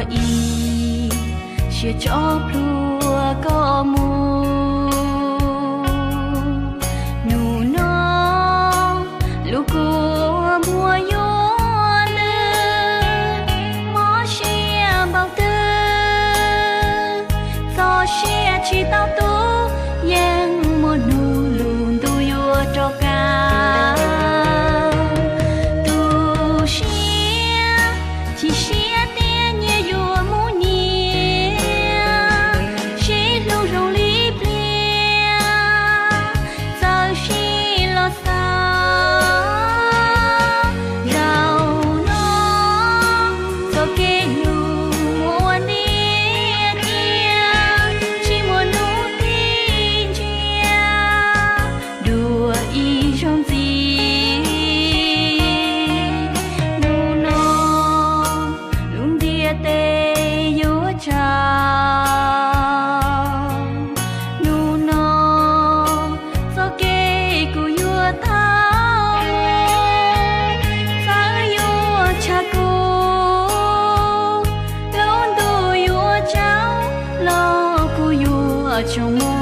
Ib siab tso plhuav koj mus. Hnub no lub kua muag yuav ntws, mob siab npaum twg, txoj sia tsis tau tu, yeej muaj hnub lub ntuj yuav rov qab. Tu siab, chim siab tias nyias yuav mus nyias, sib hlub zoo li pliag, txawm sib los xav. Zaum no txoj kev hlub muaj ntiag tiag, tsis muaj hnub tiv ntsia dua ib zaug ntxiv. Hnub no lub ntiaj teb yuav tsaus, hnub no txoj kev kuv yuav tau mus. Txawm yuav tshaj kuv, lub ntuj yuav tsaus los kuv yuav tseem mus.